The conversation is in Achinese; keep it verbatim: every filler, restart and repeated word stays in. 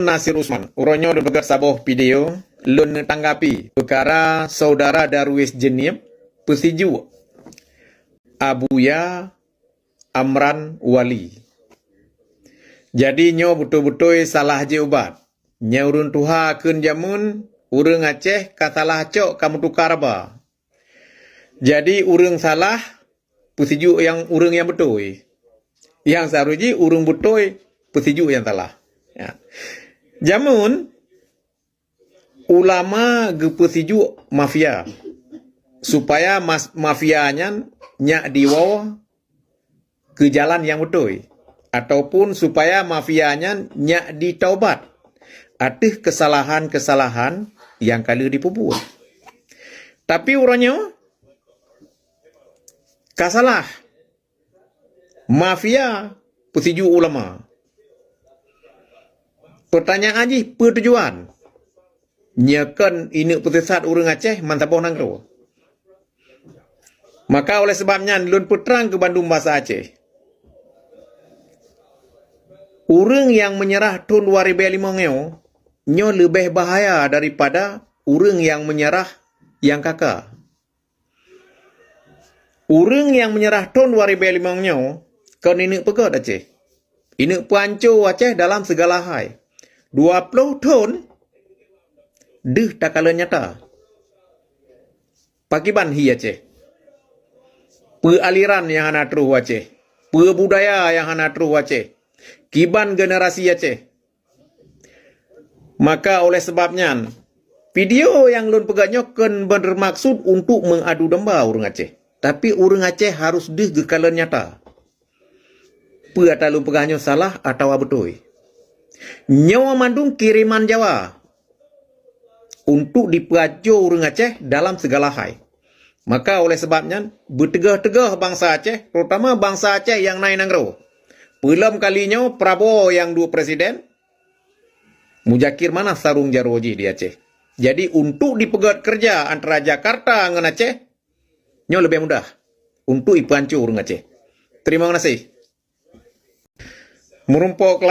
Nasir Usman. Uroe nyoe lôn peugah saboh video lôn neutanggapi peukara Saudara Darwis Jeunieb peusijuek Abuya Amran Wali. Jadi nyoe beutôi-beutôi salah jih ubat. Nyoe ureuëng tuha kheun jameun, ureuëng Aceh ka salah cok ka meutuka raba. Jadi ureuëng salah peusijuek nyang ureuëng nyang beutôi. Nyang seharusnya jih ureuëng beutôi peusijuek nyang salah. Ya. Jameun ulama geupeusijuek mafia supaya mas, mafia nyan nyak diwoe keu jalan nyang beutôi, ataupun supaya mafia nyan nyak ditaubat ateueh keusalahan-keusalahan nyang ka lheueh jipeubuet. Tapi uroe nyoe ka salah. Mafia peusijuek ulama. Peutanyaan jih, peue tujuan? Nyoe kon ineuk peusisat ureuëng Aceh meusaboh nanggroe. Maka oleh sabab nyan lôn peutrang keu bandum bansa Aceh. Ureuëng nyang meunyeurah thon dua ribèe limong nyoe, nyoe leubeh bahaya daripada ureuëng nyang meunyeurah nyang ka-ka. Ureuëng nyang meunyeurah thon dua ribèe limong nyoe kon ineuk peugét Aceh. Ineuk peuhanco Aceh dalam segala hai. Dua ploh thon deuh takalon nyata. Pakiban hi Aceh? Peue aliran nyang hana troh Aceh? Peue budaya nyang hana troh Aceh? Kiban generasi Aceh? Maka oleh sabab nyan, video nyang lôn peugah nyoe kon beureumaksud untuk mengadu domba ureuëng Aceh. Tapi ureuëng Aceh harus deuh geukalon nyata peue ata lôn peugah nyoe salah atawa beutôi. Nyoe mandum kiriman Jawa untuk dipeuaco ureuëng Aceh dalam segala hai. Maka oleh sabab nyan, beuteugoh-teugoh bansa Aceh, terutama bansa Aceh nyang na i nanggroe. Peulom kali nyoe Prabowo nyang duek presiden, Muzakir Manaf sarong jaroe jih di Aceh. Jadi untuk dipeugét keureuja antara Jakarta ngon Aceh, nyoe leubeh mudah untuk ipeuhanco ureuëng Aceh. Terima kasih. Meurumpok